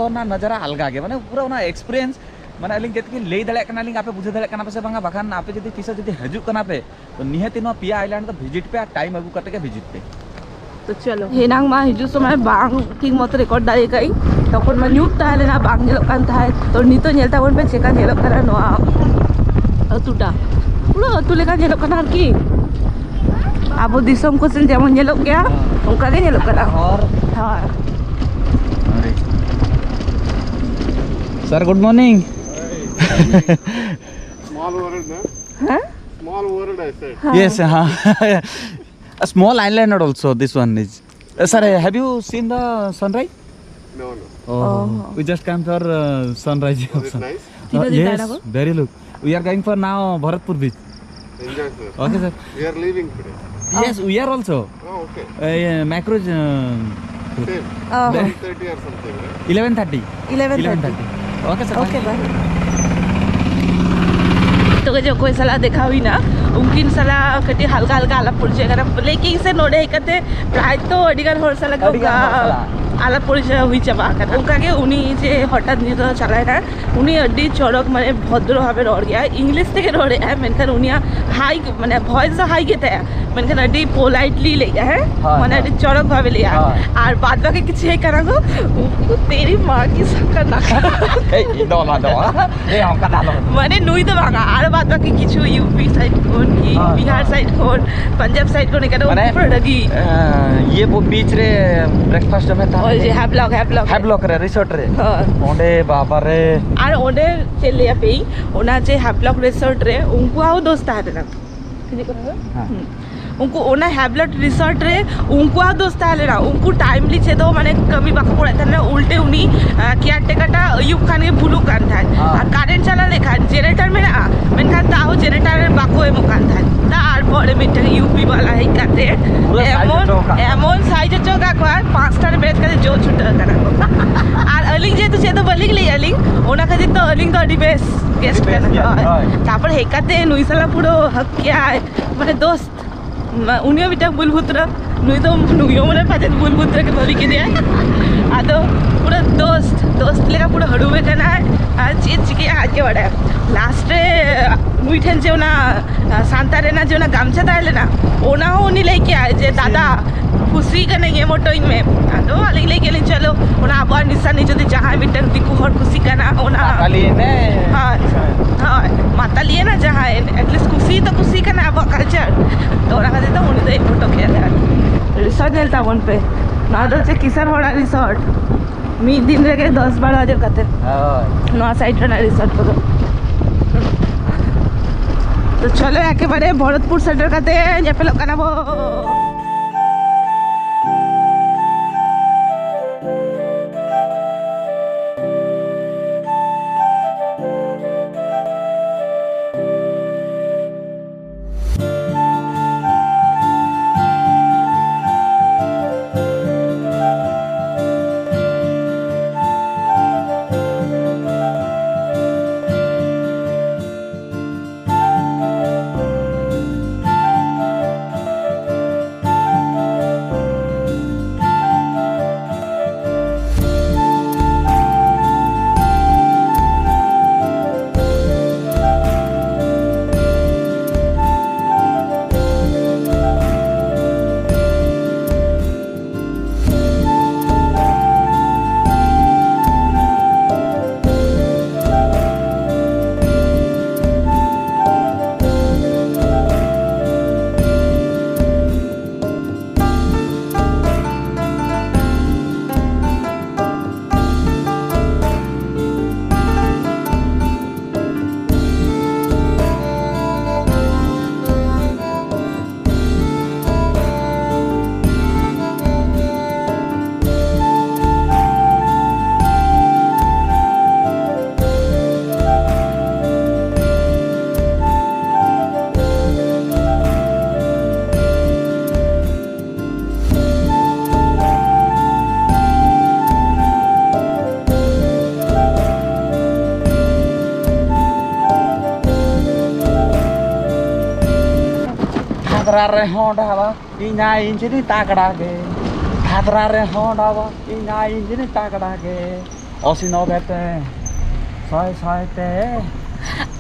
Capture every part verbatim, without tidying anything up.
ᱚᱱᱟ ᱱᱟᱡᱟᱨᱟ ᱟᱞᱜᱟ ᱜᱮ, ᱢᱟᱱᱮ ᱯᱩᱨᱟᱹ ᱚᱱᱟ ᱮᱠᱥᱯᱤᱨᱤᱭᱮᱱᱥ, ᱢᱟᱱᱮ ᱟᱹᱞᱤᱧ ᱪᱮᱫ ᱞᱤᱧ ᱞᱟᱹᱭ ᱫᱟᱲᱮᱭᱟᱜ ᱠᱟᱱᱟ ᱞᱤᱧ, ᱟᱯᱮ ᱵᱩᱡᱷᱟᱹᱣ ᱫᱟᱲᱮᱭᱟᱜ ᱠᱟᱱᱟ ᱯᱮ ᱥᱮ ᱵᱟᱝᱟ? ᱵᱟᱠᱷᱟᱱ ᱟᱯᱮ ᱡᱩᱫᱤ ᱛᱤᱥ ᱦᱚᱸ ᱡᱩᱫᱤ ᱦᱤᱡᱩᱜ ᱠᱟᱱᱟ ᱯᱮ, ᱛᱚ ᱱᱤᱦᱟᱹᱛ ᱱᱚᱣᱟ ᱯᱤᱭᱟ ᱟᱭᱞᱮᱱᱰ ᱫᱚ ᱵᱷᱤᱡᱤᱴ ᱯᱮ ᱟᱨ ᱴᱟᱭᱤᱢ ᱟᱹᱜᱩ ᱠᱟᱛᱮ ᱜᱮ ᱵᱷᱤᱡᱤᱴ ᱯᱮ᱾ ᱛᱚ ᱪᱚᱞᱚ᱾ ᱮᱱᱟᱝ ᱢᱟ ᱦᱤᱡᱩᱜ ᱥᱚᱢᱚᱭ ᱵᱟᱝ ᱴᱷᱤᱠ ᱢᱚᱛᱚ ᱨᱮᱠᱚᱨᱰ ᱫᱟᱲᱮ ᱠᱟᱜ ᱟᱹᱧ, ᱛᱚᱠᱷᱚᱱ ᱢᱟ ᱧᱩᱛ ᱛᱟᱦᱮᱸ ᱞᱮᱱᱟ, ᱵᱟᱝ ᱧᱮᱞᱚᱜ ᱠᱟᱱ ᱛᱟᱦᱮᱸᱫ᱾ ᱛᱚ ᱱᱤᱛᱚᱜ ᱧᱮᱞ ᱛᱟᱵᱚᱱ ᱯᱮ ᱪᱮᱠᱟ ᱧᱮᱞᱚᱜ ᱠᱟᱱᱟ ᱱᱚᱣᱟ ᱟᱹᱛᱩᱴᱟ, ᱯᱩᱨᱟᱹ ᱟᱹᱛᱩ ᱞᱮᱠᱟ ᱧᱮᱞᱚᱜ ᱠᱟᱱᱟ ᱟᱨᱠᱤ᱾ ᱟᱵᱚ ᱫᱤᱥᱚᱢ ᱠᱚ ᱥᱮᱱ ᱡᱮᱢᱚᱱ ᱧᱮᱞᱚᱜ ᱜᱮᱭᱟ, ᱚᱱᱠᱟ ᱜᱮ ᱧᱮᱞᱚᱜ ᱠᱟᱱᱟ᱾ ᱦᱚᱨ᱾ ᱦᱳᱭ᱾ Sir, good morning. Small world, na? Huh? Small world, I said. Yes, huh? A small island also, this one is. Uh, sir, have you seen the sunrise? No, no. Oh, we just come for uh, sunrise. Was it nice? Kita di yes, Tarawa? Very look. We are going for now Bharatpur beach. Enjoy, sir. Okay, sir. We are leaving today. Yes, we are also. Oh, okay. Uh, yeah, macro. Uh, Same. Oh. Ten thirty or something, right? eleven thirty. eleven eleven thirty. thirty. Okay, sir. Okay, bye. ᱛᱚ ᱡᱮ ᱚᱠᱚᱭ ᱥᱟᱞᱟᱜ ᱫᱮᱠᱷᱟ ᱦᱩᱭᱱᱟ, ᱩᱱᱠᱤᱱ ᱥᱟᱞᱟᱜ ᱠᱟᱹᱴᱤᱡ ᱦᱟᱞᱠᱟ ᱦᱟᱞᱠᱟ ᱟᱞᱟᱯ ᱯᱚᱨᱤᱪᱚᱭ ᱠᱟᱱᱟ, ᱞᱮᱠᱤᱱ ᱥᱮ ᱱᱚᱰᱮ ᱦᱮᱡ ᱠᱟᱛᱮ ᱯᱨᱟᱭ ᱛᱚ ᱟᱹᱰᱤ ᱜᱟᱱ ᱦᱚᱲ ᱥᱟᱞᱟᱜ ᱜᱮ ᱟᱹᱰᱤ ᱜᱟᱱ ᱚᱱᱠᱟ ᱦᱚᱲ ᱥᱟᱞᱟᱜ᱾ ᱟᱞᱟᱯ ᱯᱚᱨᱤᱪᱚᱭ ᱦᱩᱭ ᱪᱟᱵᱟ ᱟᱠᱟᱱᱟ᱾ ᱚᱱᱠᱟ ᱜᱮ ᱩᱱᱤ ᱡᱮ ᱦᱚᱴᱟᱛ ᱱᱤᱛᱚᱜ ᱪᱟᱞᱟᱣ ᱮᱱᱟ, ᱩᱱᱤ ᱟᱹᱰᱤ ᱪᱚᱨᱚᱠ, ᱢᱟᱱᱮ ᱵᱷᱚᱫᱨᱚ ᱵᱷᱟᱵᱮ ᱨᱚᱲ ᱜᱮᱭᱟᱭ, ᱤᱝᱞᱤᱥ ᱛᱮᱜᱮ ᱨᱚᱲᱮᱫᱟᱭ, ᱢᱮᱱᱠᱷᱟᱱ ᱩᱱᱤᱭᱟᱜ ᱦᱟᱭ, ᱢᱟᱱᱮ ᱵᱷᱚᱭᱮᱥ ᱫᱚ ᱦᱟᱭ ᱜᱮ ᱛᱟᱭᱟ, ᱢᱮᱱᱠᱷᱟᱱ ᱟᱹᱰᱤ ᱯᱳᱞᱟᱭᱤᱴᱞᱤ ᱞᱟᱹᱭᱮᱫᱼᱟ, ᱦᱮᱸ, ᱦᱳᱭ, ᱢᱟᱱᱮ ᱦᱳᱭ᱾ ᱟᱹᱰᱤ ᱪᱚᱨᱚᱠ ᱵᱷᱟᱵᱮ ᱞᱟᱹᱭᱮᱫᱼᱟ᱾ ᱦᱳᱭ᱾ ᱟᱨ ᱵᱟᱫ ᱵᱟᱹᱠᱤ ᱠᱤᱪᱷᱩ ᱦᱮᱡ ᱠᱟᱱᱟ ᱠᱚ, ᱩᱱᱠᱩ ᱛᱮᱨᱤ ᱢᱟ ᱠᱤ ᱥᱟᱠᱟᱱᱟ᱾ ᱤᱧ ᱫᱚ ᱚᱱᱟ ᱫᱚ ᱵᱟᱝ᱾ ᱮ, ᱚᱱᱠᱟ ᱫᱚ ᱟᱞᱚ᱾ ᱢᱟᱱᱮ ᱱᱩᱭ ᱫᱚ ᱵᱟᱝᱟ, ᱟᱨ ᱵᱟᱫ ᱵᱟᱹᱠᱤ ᱠᱤᱪᱷᱩ ᱤᱭᱩ ᱯᱤ ᱥᱟᱭᱤᱰ ᱠᱷᱚᱱ ᱠᱤ ᱦᱳᱭ, ᱵᱤᱦᱟᱨ ᱦᱳᱭ᱾ ᱥᱟᱭᱤᱰ ᱠᱷᱚᱱ, ᱯᱟᱧᱡᱟᱵ ᱥᱟᱭᱤᱰ ᱠᱷᱚᱱ, ᱮᱠᱟᱫᱚᱢ ᱢᱟᱱᱮ, ᱯᱩᱨᱟᱹ ᱨᱟᱹᱜᱤ᱾ ᱮ, ᱤᱭᱟᱹ ᱵᱚ ᱵᱤᱪ ᱨᱮ ᱵᱨᱮᱠᱯᱷᱟᱥᱴ ᱡᱚᱢᱮ ᱛᱟᱦᱮᱸ᱾ ᱳᱭ ᱡᱮ ᱦᱮᱵᱞᱚᱠ, ᱦᱮᱵᱞᱚᱠ᱾ ᱦᱮᱵᱞᱚᱠ ᱨᱮ, ᱨᱤᱥᱚᱨᱴ ᱨᱮ᱾ ᱦᱳᱭ᱾ ᱚᱸᱰᱮ ᱵᱟᱵᱟ ᱨᱮ᱾ ᱟᱨ ᱚᱸᱰᱮ ᱪᱮᱫ ᱞᱟᱹᱭ ᱟᱯᱮ, ᱚᱱᱟ ᱡᱮ ᱦᱮᱵᱞᱚᱠ ᱨᱤᱥᱚᱨᱴ ᱨᱮ ᱩᱱᱠᱩᱣᱟᱜ ᱦᱚᱸ ᱫᱳᱥ ᱛᱟᱦᱮᱸ ᱞᱮᱱᱟ᱾ ᱦᱤᱡᱩᱜ ᱠᱟᱱᱟ ᱠᱚ? ᱦᱮᱸ᱾ ᱦᱩᱸ᱾ ᱩᱱᱠᱩ ᱚᱱᱟ ᱦᱮᱵᱞᱚᱠ ᱨᱤᱥᱚᱨᱴ ᱨᱮ ᱩᱱᱠᱩᱣᱟᱜ ᱫᱳᱥ ᱛᱟᱦᱮᱸ ᱞᱮᱱᱟ, ᱩᱱᱠᱩ ᱴᱟᱭᱤᱢᱞᱤ ᱪᱮᱫ ᱦᱚᱸ ᱢᱟᱱᱮ ᱠᱟᱹᱢᱤ ᱵᱟᱠᱚ ᱠᱚᱨᱟᱣᱮᱫ ᱛᱟᱦᱮᱱᱟ, ᱩᱞᱴᱮ ᱩᱱᱤ, ᱟᱸ, ᱠᱮᱭᱟᱨ ᱴᱮᱠᱟᱨ ᱴᱟᱜ ᱟᱹᱭᱩᱵ ᱠᱷᱟᱱ ᱜᱮ ᱵᱷᱩᱞᱩᱜ ᱠᱟᱱ ᱛᱟᱦᱮᱸᱫ᱾ ᱦᱮᱸ᱾ ᱟᱨ ᱠᱟᱨᱮᱱᱴ ᱪᱟᱞᱟᱣ ᱞᱮᱠᱷᱟᱱ ᱡᱮᱱᱟᱨᱮᱴᱟᱨ ᱢᱮᱱᱟᱜᱼᱟ, ᱢᱮᱱᱠᱷᱟᱱ ᱛᱟᱣ ᱡᱮᱱᱟᱨᱮᱴᱟᱨ ᱵᱟᱠᱚ ᱮᱢᱚᱜ ᱠᱟᱱ ᱛᱟᱦᱮᱸᱫ᱾ ᱛᱟᱨᱯᱚᱨᱮ ᱢᱤᱫᱴᱟᱝ ᱤᱭᱩ ᱯᱤ ᱵᱟᱞᱟ ᱦᱮᱡ ᱠᱟᱛᱮ ᱯᱩᱨᱟᱹ ᱥᱟᱭᱤᱡ ᱮᱢᱚᱱ ᱦᱚᱪᱚ ᱟᱠᱟᱫ᱾ ᱮᱢᱚᱱ ᱥᱟᱭᱤᱡ ᱦᱚᱪᱚ ᱟᱠᱟᱫ ᱠᱚᱣᱟ, ᱯᱟᱸᱪᱴᱟ ᱨᱮ ᱵᱮᱨᱮᱫ ᱠᱟᱛᱮ ᱡᱚᱜ ᱪᱷᱩᱴᱟᱹᱣ ᱠᱟᱱᱟ ᱠᱚ᱾ ᱟᱨ ᱟᱹᱞᱤᱧ ᱡᱮᱦᱮᱛᱩ ᱪᱮᱫ ᱫᱚ ᱵᱟᱹᱞᱤᱧ ᱞᱟᱹᱭᱮᱫᱼᱟ ᱞᱤᱧ, ᱚᱱᱟ ᱠᱷᱟᱹᱛᱤᱨ ᱛᱚ ᱟᱹᱞᱤᱧ ᱫᱚ ᱟᱹᱰᱤ ᱵᱮᱥ ᱜᱮᱥᱴ ᱟᱹᱰᱤ ᱵᱮᱥ ᱠᱟᱱᱟ᱾ ᱜᱮ, ᱦᱳᱭ᱾ ᱦᱳᱭ᱾ ᱛᱟᱨᱯᱚᱨ ᱦᱮᱡ ᱠᱟᱛᱮ ᱱᱩᱭ ᱥᱟᱞᱟᱜ ᱯᱩᱨᱟᱹ ᱦᱟᱹᱠ ᱠᱮᱜᱼᱟᱭ, ᱢᱟᱱᱮ ᱫᱳᱥᱛ, ᱢᱟ-, ᱩᱱᱤ ᱦᱚᱸ ᱢᱤᱫᱴᱟᱝ ᱵᱩᱞ ᱵᱷᱩᱛᱨᱟᱹ, ᱱᱩᱭ ᱫᱚ ᱱᱩᱭ ᱦᱚᱸ ᱢᱟᱱᱮ ᱯᱟᱪᱮᱫ ᱵᱩᱞ ᱵᱷᱩᱛᱨᱟᱹ ᱜᱮ ᱵᱷᱟᱹᱵᱤ ᱠᱮᱫᱮᱭᱟᱭ᱾ ᱟᱫᱚ ᱯᱩᱨᱟᱹ ᱫᱳᱥᱛ, ᱫᱳᱥᱛ ᱞᱮᱠᱟ ᱯᱩᱨᱟᱹ ᱦᱟᱹᱲᱩᱵᱮ ᱠᱟᱱᱟᱭ᱾ ᱟᱨ ᱪᱮᱫ ᱪᱤᱠᱟᱹᱭᱟ ᱟᱡ ᱜᱮ ᱵᱟᱲᱟᱭᱟ᱾ ᱞᱟᱥᱴ ᱨᱮ ᱱᱩᱭ ᱴᱷᱮᱱ ᱡᱮ ᱚᱱᱟ ᱥᱟᱱᱛᱟᱲ ᱨᱮᱱᱟᱜ ᱡᱮ ᱚᱱᱟ ᱜᱟᱢᱪᱷᱟ ᱛᱟᱦᱮᱸ ᱞᱮᱱᱟ, ᱚᱱᱟ ᱦᱚᱸ ᱩᱱᱤ ᱞᱟᱹᱭ ᱠᱮᱜᱼᱟᱭ ᱡᱮ, "ᱫᱟᱫᱟ, ᱠᱩᱥᱤ ᱠᱟᱹᱱᱟᱹᱧ, ᱮᱢ ᱦᱚᱴᱚᱧ ᱢᱮ᱾" ᱟᱫᱚ ᱟᱹᱞᱤᱧ ᱞᱟᱹᱭ ᱠᱮᱫ ᱞᱤᱧ, "ᱪᱚᱞᱚ, ᱚᱱᱟ ᱟᱵᱚᱣᱟᱜ ᱱᱤᱥᱟᱱᱤ ᱡᱩᱫᱤ ᱡᱟᱦᱟᱸᱭ ᱢᱤᱫᱴᱟᱝ ᱫᱤᱠᱩ ᱦᱚᱲ ᱠᱩᱥᱤ ᱠᱟᱱᱟ, ᱚᱱᱟ ᱢᱟᱛᱟᱞᱤ ᱮᱱᱮᱡ᱾ ᱦᱳᱭ, ᱦᱳᱭ, ᱢᱟᱛᱟᱞᱤ ᱮᱱᱟ ᱡᱟᱦᱟᱸᱭ, at least ᱠᱩᱥᱤ ᱫᱚ ᱠᱩᱥᱤ ᱠᱟᱱᱟ ᱟᱵᱚᱣᱟᱜ ᱠᱟᱞᱪᱟᱨ᱾" ᱛᱚ ᱚᱱᱟ ᱠᱷᱟᱹᱛᱤᱨ ᱛᱮ ᱩᱱᱤ ᱫᱚ ᱮᱢ ᱦᱚᱴᱚ ᱠᱮᱫ ᱞᱮᱭᱟ᱾ ᱨᱤᱥᱚᱨᱴ ᱧᱮᱞ ᱛᱟᱵᱚᱱ ᱯᱮ, ᱱᱚᱣᱟ ᱫᱚ ᱪᱮᱫ ᱠᱤᱥᱟᱹᱬ ᱦᱚᱲᱟᱜ ᱨᱤᱥᱚᱨᱴ᱾ ᱢᱤᱫ ᱫᱤᱱ ᱨᱮᱜᱮ ᱫᱚᱥ ᱵᱟᱨᱚ ᱦᱟᱡᱟᱨ ᱠᱟᱛᱮ᱾ ᱦᱳᱭ᱾ ᱱᱚᱣᱟ ᱥᱟᱭᱤᱰ ᱨᱮᱱᱟᱜ ᱨᱤᱥᱚᱨᱴ ᱠᱚᱫᱚ᱾ ᱛᱚ ᱪᱚᱞᱚ, ᱮᱠᱮᱵᱟᱨᱮ ᱵᱷᱚᱨᱚᱛᱯᱩᱨ ᱥᱮᱴᱮᱨ ᱠᱟᱛᱮ ᱧᱮᱯᱮᱞᱚᱜ ᱠᱟᱱᱟ ᱵᱚ᱾ ᱠᱷᱟᱫᱽᱨᱟ ᱨᱮᱦᱚᱸ ᱰᱷᱟᱵᱟ, ᱤᱧ ᱟᱭ ᱤᱧ ᱡᱩᱫᱤ ᱛᱟᱜᱲᱟ ᱜᱮ᱾ ᱟᱛᱨᱟ ᱨᱮᱦᱚᱸ ᱰᱟᱵᱟ ᱤᱧ ᱟᱭ ᱤᱧᱡᱤᱱ ᱛᱟᱜᱲᱟ ᱜᱮ᱾ ᱚᱥᱤ ᱱᱚᱵᱮ ᱛᱮ ᱥᱚᱭ ᱥᱚᱭ ᱛᱮ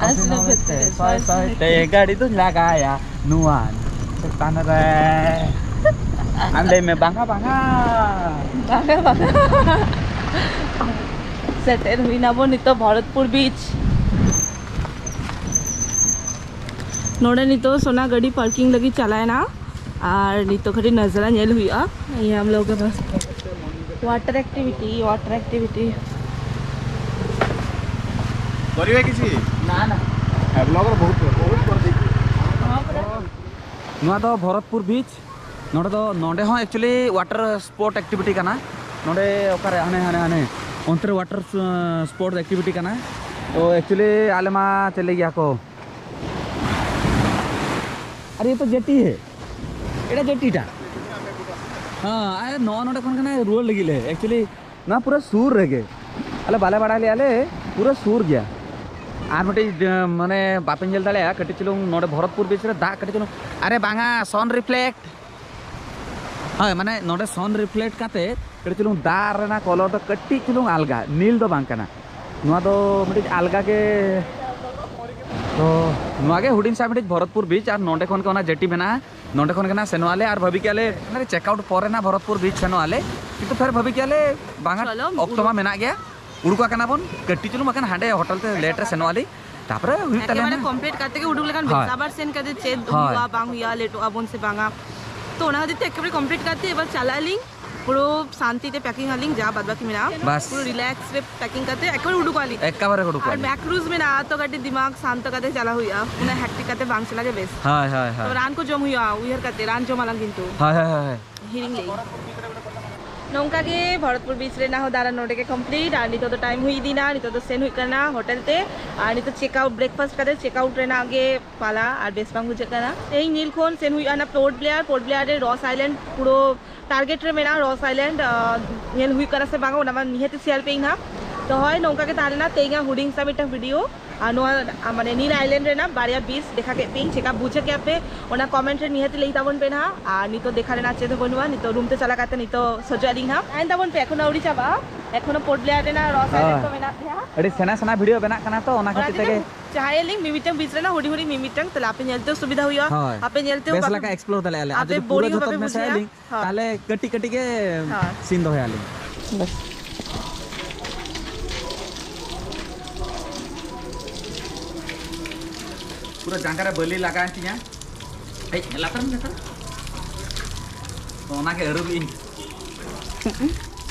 ᱚᱥᱤ ᱱᱚᱵᱮ ᱛᱮ ᱥᱚᱭ ᱥᱚᱭ ᱛᱮ ᱜᱟᱹᱰᱤ ᱫᱩᱧ ᱞᱟᱜᱟᱭᱟ ᱱᱚᱣᱟ ᱪᱮᱛᱟᱱ ᱨᱮ᱾ ᱟᱢ ᱞᱟᱹᱭ ᱢᱮ ᱵᱟᱝᱟ ᱵᱟᱝᱟ᱾ ᱵᱟᱝᱟ ᱵᱟᱝᱟ᱾ ᱥᱮᱴᱮᱨ ᱦᱩᱭᱱᱟ ᱵᱚᱱ ᱱᱤᱛᱚᱜ ᱵᱷᱚᱨᱚᱛᱯᱩᱨ ᱵᱤᱪ᱾ ᱱᱚᱰᱮ ᱱᱤᱛᱚᱜ ᱥᱳᱱᱟ ᱜᱟᱹᱰᱤ ᱯᱟᱨᱠᱤᱝ ᱞᱟᱹᱜᱤᱫ ᱪᱟᱞᱟᱣᱮᱱᱟ᱾ ᱟᱨ ᱱᱤᱛᱚᱜ ᱠᱟᱹᱴᱤᱡ ᱱᱟᱡᱟᱨᱟ ᱧᱮᱞ ᱦᱩᱭᱩᱜᱼᱟ᱾ ये हम लोग के पास वाटर एक्टिविटी, वाटर एक्टिविटी। କରିବେ କିଛି? ନା ନା। ଏ ବ୍ଲଗର ବହୁତ ବହୁତ କରିଦେଇଛି। ᱱᱚᱣᱟ ᱫᱚ ᱵᱷᱚᱨᱚᱛᱯᱩᱨ ᱵᱤᱪ᱾ ᱱᱚᱰᱮ ᱫᱚ, ᱱᱚᱰᱮ ᱦᱚᱸ ᱮᱠᱪᱩᱭᱮᱞᱤ ᱣᱟᱴᱟᱨ ᱥᱯᱳᱨᱴ ᱮᱠᱴᱤᱵᱷᱤᱴᱤ ᱠᱟᱱᱟ᱾ ᱱᱚᱰᱮ ᱚᱠᱟᱨᱮ ᱦᱟᱱᱮ ᱦᱟᱱᱮ ᱦᱟᱱᱮ ᱚᱱᱛᱮ ᱨᱮ ᱣᱟᱴᱟᱨ ᱥᱯᱳᱨᱴ ᱮᱠᱴᱤᱵᱷᱤᱴᱤ ᱠᱟᱱᱟ᱾ ᱛᱚ ᱮᱠᱪᱩᱭᱮᱞᱤ ᱟᱞᱮ ᱢᱟ ᱪᱮᱫ ᱞᱟᱹᱭ ᱜᱮᱭᱟ ᱠᱚ, ᱟᱨ ᱤᱭᱮ ᱛᱚ ᱡᱮᱴᱤ ᱦᱮ, ᱮᱴᱟ ᱡᱮᱴᱤᱴᱟ᱾ ᱦᱮᱸ, ᱟᱨ ᱱᱚᱜᱼᱚ ᱱᱚᱰᱮ ᱠᱷᱚᱱ ᱠᱟᱱᱟ ᱨᱩᱣᱟᱹᱲ ᱞᱟᱹᱜᱤᱫ ᱞᱮ᱾ ᱮᱠᱪᱩᱭᱮᱞᱤ ᱱᱚᱣᱟ ᱯᱩᱨᱟᱹ ᱥᱩᱨ ᱨᱮᱜᱮ, ᱟᱞᱮ ᱵᱟᱞᱮ ᱵᱟᱲᱟᱭ ᱞᱮᱜᱼᱟ ᱞᱮ, ᱯᱩᱨᱟᱹ ᱥᱩᱨ ᱜᱮᱭᱟ᱾ ᱟᱨ ᱢᱤᱫᱴᱤᱡ, ᱮ, ᱢᱟᱱᱮ ᱵᱟᱯᱮ ᱧᱮᱞ ᱫᱟᱲᱮᱭᱟᱜᱼᱟ ᱠᱟᱹᱴᱤᱡ ᱪᱩᱞᱩᱝ ᱱᱚᱰᱮ ᱵᱷᱚᱨᱚᱛᱯᱩᱨ ᱵᱤᱪ ᱨᱮ ᱫᱟᱜ ᱠᱟᱹᱴᱤᱡ ᱪᱩᱞᱩᱝ, ᱟᱨᱮ ᱵᱟᱝᱟ, ᱥᱟᱱ ᱨᱤᱯᱷᱞᱮᱠᱴ᱾ ᱦᱳᱭ, ᱢᱟᱱᱮ ᱱᱚᱰᱮ ᱥᱟᱱ ᱨᱤᱯᱷᱞᱮᱠᱴ ᱠᱟᱛᱮ ᱠᱟᱹᱴᱤᱡ ᱪᱩᱞᱩᱝ ᱫᱟᱜ ᱨᱮᱱᱟᱜ ᱠᱚᱞᱚᱨ ᱫᱚ ᱠᱟᱹᱴᱤᱡ ᱪᱩᱞᱩᱝ ᱟᱞᱜᱟ, ᱱᱤᱞ ᱫᱚ ᱵᱟᱝ ᱠᱟᱱᱟ᱾ ᱱᱚᱣᱟ ᱫᱚ ᱢᱤᱫᱴᱤᱡ ᱟᱞᱜᱟ ᱜᱮ᱾ ᱛᱚ ᱱᱚᱣᱟ ᱜᱮ ᱦᱩᱰᱤᱧ ᱥᱟ ᱢᱤᱫᱴᱤᱡ ᱵᱷᱚᱨᱚᱛᱯᱩᱨ ᱵᱤᱪ, ᱟᱨ ᱱᱚᱰᱮ ᱠᱷᱚᱱ ᱜᱮ ᱚᱱᱟ ᱡᱮᱴᱤ ᱢᱮᱱᱟᱜᱼᱟ᱾ ᱱᱚᱰᱮ ᱠᱷᱚᱱ ᱜᱮ ᱱᱟᱜ ᱥᱮᱱᱚᱜ ᱟᱞᱮ, ᱟᱨ ᱵᱷᱟᱹᱵᱤ ᱠᱮᱜᱼᱟ ᱞᱮ ᱪᱮᱠ ᱟᱣᱩᱴ ᱯᱚᱨᱮ ᱱᱟᱜ ᱵᱷᱚᱨᱚᱛᱯᱩᱨ ᱵᱤᱪ ᱥᱮᱱᱚᱜ ᱟᱞᱮ, ᱠᱤᱱᱛᱩ ᱯᱷᱮᱨ ᱵᱷᱟᱹᱵᱤ ᱠᱮᱜᱼᱟ ᱞᱮ ᱵᱟᱝᱟ, ᱪᱚᱞᱚ, ᱚᱠᱛᱚ ᱢᱟ ᱩᱰᱩᱠ᱾ ᱢᱮᱱᱟᱜ ᱜᱮᱭᱟ, ᱩᱰᱩᱠ ᱟᱠᱟᱱᱟ ᱵᱚᱱ ᱠᱟᱹᱴᱤᱡ ᱪᱩᱞᱩᱝ, ᱵᱟᱠᱷᱟᱱ ᱦᱟᱸᱰᱮ ᱦᱳᱴᱮᱞ ᱛᱮ ᱞᱮᱴ ᱨᱮ ᱥᱮᱱᱚᱜ ᱟᱞᱮ, ᱛᱟᱯᱚᱨᱮ ᱦᱩᱭᱩᱜ ᱛᱟᱞᱮᱭᱟ ᱮᱠᱮᱵᱟᱨᱮ ᱱᱟᱜ᱾ ᱠᱚᱢᱯᱞᱤᱴ ᱠᱟᱛᱮ ᱜᱮ ᱩᱰᱩᱠ ᱞᱮᱠᱷᱟᱱ ᱵᱮᱥ᱾ ᱦᱳᱭ᱾ ᱟᱵᱟᱨ ᱥᱮᱱ ᱠᱟᱛᱮ ᱪᱮᱫ ᱦᱳᱭ᱾ ᱦᱩᱭᱩᱜᱼᱟ ᱵᱟᱝ ᱦᱩᱭᱩᱜᱼᱟ, ᱞᱮᱴᱚᱜ ᱟᱵᱚᱱ ᱥᱮ ᱵᱟᱝᱟ, ᱛᱚ ᱚᱱᱟ ᱠᱷᱟᱹᱛᱤᱨ ᱛᱮ ᱮᱠᱮᱵᱟᱨᱮ ᱠᱚᱢᱯᱞᱤᱴ ᱠᱟᱛᱮ ᱮᱵᱟᱨ ᱪᱟᱞᱟᱜ ᱟᱹᱞᱤᱧ᱾ ᱯᱩᱨᱟᱹ ᱥᱟᱱᱛᱤ ᱛᱮ ᱯᱮᱠᱤᱝ ᱟᱹᱞᱤᱧ, ᱡᱟ ᱵᱟᱫ ᱵᱟᱹᱠᱤ ᱢᱮᱱᱟᱜᱼᱟ, ᱵᱟᱥ᱾ ᱯᱩᱨᱟᱹ ᱨᱤᱞᱮᱠᱥ ᱨᱮ ᱯᱮᱠᱤᱝ ᱠᱟᱛᱮ ᱮᱠᱮᱵᱟᱨᱮ ᱩᱰᱩᱠᱚᱜ ᱟᱹᱞᱤᱧ᱾ ᱮᱠᱮᱵᱟᱨᱮ ᱩᱰᱩᱠᱚᱜ ᱟᱨ ᱟᱹᱞᱤᱧ᱾ ᱢᱮᱠᱨᱩᱡᱽ ᱢᱮᱱᱟᱜᱼᱟ, ᱛᱚ ᱠᱟᱹᱴᱤᱡ ᱫᱤᱢᱟᱜᱽ ᱥᱟᱱᱛᱚ ᱠᱟᱛᱮ ᱪᱟᱞᱟᱜ ᱦᱩᱭᱩᱜᱼᱟ, ᱩᱱᱟᱹᱜ ᱦᱮᱠᱴᱤᱠ ᱠᱟᱛᱮ ᱵᱟᱝ ᱪᱟᱞᱟᱜ ᱜᱮ ᱵᱮᱥ᱾ ᱦᱳᱭ, ᱦᱳᱭ, ᱦᱳᱭ᱾ ᱛᱚ ᱨᱟᱱ ᱠᱚ ᱡᱚᱢ ᱦᱩᱭᱩᱜᱼᱟ, ᱩᱭᱦᱟᱹᱨ ᱠᱟᱛᱮ ᱨᱟᱱ ᱡᱚᱢ ᱟᱞᱟᱝ ᱠᱤᱱᱛᱩ᱾ ᱦᱳᱭ, ᱦᱳᱭ, ᱦᱳᱭ, ᱦᱳᱭ᱾ ᱦᱤᱲᱤᱧ ᱞᱮ᱾ ᱱᱚᱝᱠᱟ ᱜᱮ ᱵᱷᱚᱨᱚᱛᱯᱩᱨ ᱵᱤᱪ ᱨᱮᱱᱟᱜ ᱦᱚᱸ ᱫᱟᱬᱟᱱ ᱱᱚᱰᱮ ᱜᱮ ᱠᱚᱢᱯᱞᱤᱴ᱾ ᱟᱨ ᱱᱤᱛᱚᱜ ᱫᱚ ᱴᱟᱭᱤᱢ ᱦᱩᱭ ᱤᱫᱤᱱᱟ, ᱱᱤᱛᱚᱜ ᱫᱚ ᱥᱮᱱ ᱦᱩᱭᱩᱜ ᱠᱟᱱᱟ ᱦᱳᱴᱮᱞ ᱛᱮ᱾ ᱟᱨ ᱱᱤᱛᱚᱜ ᱪᱮᱠ ᱟᱣᱩᱴ, ᱵᱨᱮᱠᱯᱷᱟᱥᱴ ᱠᱟᱛᱮ ᱪᱮᱠ ᱟᱣᱩᱴ ᱨᱮᱱᱟᱜ ᱜᱮ ᱯᱟᱞᱟ, ᱟᱨ ᱵᱮᱥ ᱵᱟᱝ ᱵᱩᱡᱷᱟᱹᱜ ᱠᱟᱱᱟ᱾ ᱛᱮᱦᱮᱧ ᱱᱤᱞ ᱠᱷᱚᱱ ᱥᱮᱱ ᱦᱩᱭᱩᱜᱼᱟ ᱚᱱᱟ ᱯᱳᱨᱴ ᱵᱞᱮᱭᱟᱨ᱾ ᱯᱳᱨᱴ ᱵᱞᱮᱭᱟᱨ ᱨᱮ ᱨᱚᱥ ᱟᱭᱞᱮᱱᱰ ᱯᱩᱨᱟᱹ ᱴᱟᱨᱜᱮᱴ ᱨᱮ ᱢᱮᱱᱟᱜᱼᱟ᱾ ᱨᱚᱥ ᱟᱭᱞᱮᱱᱰ, ᱟᱸ, ᱧᱮᱞ ᱦᱩᱭᱩᱜ ᱠᱟᱱᱟ ᱥᱮ ᱵᱟᱝᱟ, ᱚᱱᱟ ᱢᱟ ᱱᱤᱦᱟᱹᱛ ᱥᱮᱭᱟᱨ ᱯᱮ ᱤᱧ ᱦᱟᱸᱜ᱾ ᱛᱚ ᱦᱳᱭ, ᱱᱚᱝᱠᱟ ᱜᱮ ᱛᱟᱦᱮᱸ ᱞᱮᱱᱟ ᱛᱮᱦᱮᱧᱟᱜ ᱦᱩᱰᱤᱧ ᱥᱟ ᱢᱤᱫᱴᱟᱝ ᱵᱷᱤᱰᱤᱭᱳ᱾ ᱟᱨ ᱱᱚᱣᱟ ᱟ, ᱢᱟᱱᱮ ᱱᱤᱞ ᱟᱭᱞᱮᱱᱰ ᱨᱮᱱᱟᱜ ᱵᱟᱨᱭᱟ ᱵᱤᱪ ᱫᱮᱠᱷᱟ ᱠᱮᱫ ᱯᱮᱭᱟᱹᱧ, ᱪᱮᱠᱟ ᱵᱩᱡᱷᱟᱹᱣ ᱠᱮᱫ ᱯᱮ ᱚᱱᱟ ᱠᱚᱢᱮᱱᱴ ᱨᱮ ᱱᱤᱦᱟᱹᱛ ᱞᱟᱹᱭ ᱛᱟᱵᱚᱱ ᱯᱮ ᱱᱟᱦᱟᱜ᱾ ᱟᱨ ᱱᱤᱛᱚᱜ ᱫᱮᱠᱷᱟ ᱨᱮᱱᱟᱜ ᱪᱮᱫ ᱦᱚᱸ ᱵᱟᱹᱱᱩᱜᱼᱟ, ᱱᱤᱛᱚᱜ ᱨᱩᱢ ᱛᱮ ᱪᱟᱞᱟᱣ ᱠᱟᱛᱮ ᱱᱤᱛᱚᱜ ᱥᱚᱡᱚᱜ ᱟᱹᱞᱤᱧ ᱱᱟᱦᱟᱜ᱾ ᱛᱟᱦᱮᱱ ᱛᱟᱵᱚᱱ ᱯᱮ, ᱮᱠᱷᱚᱱᱳ ᱟᱹᱣᱨᱤ ᱪᱟᱵᱟᱜᱼᱟ, ᱮᱠᱷᱚᱱᱳ ᱯᱳᱨᱴ ᱵᱞᱮᱭᱟᱨ ᱨᱮᱱᱟᱜ ᱨᱚᱥ ᱟᱭᱞᱮᱱᱰ ᱦᱳᱭ᱾ ᱠᱚ ᱢᱮᱱᱟᱜ ᱯᱮᱭᱟ᱾ ᱟᱹᱰᱤ ᱥᱮᱬᱟ ᱥᱮᱬᱟ ᱵᱷᱤᱰᱤᱭᱳ ᱵᱮᱱᱟᱜ ᱠᱟᱱᱟ ᱛᱚ, ᱚᱱᱟ ᱚᱱᱟ ᱠᱷᱟᱹᱛᱤᱨ ᱛᱮᱜᱮ ᱛᱮᱜᱮ ᱪᱟᱦᱟᱭᱟᱞᱤᱧ ᱢᱤᱢᱤᱫᱴᱟᱝ ᱵᱤᱪ ᱨᱮᱱᱟᱜ ᱦᱩᱰᱤᱧ ᱦᱩᱰᱤᱧ ᱢᱤᱢᱤᱫᱴᱟᱝ, ᱛᱟᱦᱞᱮ ᱟᱯᱮ ᱧᱮᱞ ᱛᱮᱦᱚᱸ ᱥᱩᱵᱤᱫᱷᱟ ᱦᱩᱭᱩᱜᱼᱟ, ᱦᱳᱭ᱾ ᱟᱯᱮ ᱧᱮᱞ ᱛᱮᱦᱚᱸ ᱵᱮᱥ ᱵᱟᱯᱮ, ᱞᱮᱠᱟ ᱮᱠᱥᱯᱞᱳᱨ ᱫᱟᱲᱮᱭᱟᱜᱼᱟ ᱞᱮ᱾ ᱟᱨ ᱟᱯᱮ ᱡᱩᱫᱤ ᱯᱩᱨᱟᱹ ᱵᱳᱨᱤᱝ ᱦᱚᱸ ᱡᱷᱚᱛᱚ ᱵᱟᱯᱮ ᱢᱮᱥᱟᱭᱟ ᱵᱩᱡᱷᱟᱹᱣᱟ᱾ ᱞᱤᱧ, ᱦᱳᱭ᱾ ᱛᱟᱦᱞᱮ ᱠᱟᱹᱴᱤᱡ ᱠᱟᱹᱴᱤᱡ ᱜᱮ ᱦᱳᱭ᱾ ᱥᱤᱱ ᱫᱚᱦᱚᱭᱟᱞᱤᱧ᱾ ᱵᱮᱥ᱾ ᱯᱩᱨᱟᱹ ᱡᱟᱸᱜᱟ ᱨᱮ ᱵᱟᱹᱞᱤ ᱞᱟᱜᱟᱣᱮᱱ ᱛᱤᱧᱟ᱾ ᱦᱮᱡ, ᱞᱟᱛᱟᱨ ᱢᱮ, ᱞᱟᱛᱟᱨ᱾ ᱛᱚ, ᱚᱱᱟᱜᱮ ᱟᱹᱨᱩᱵ ᱤᱧ᱾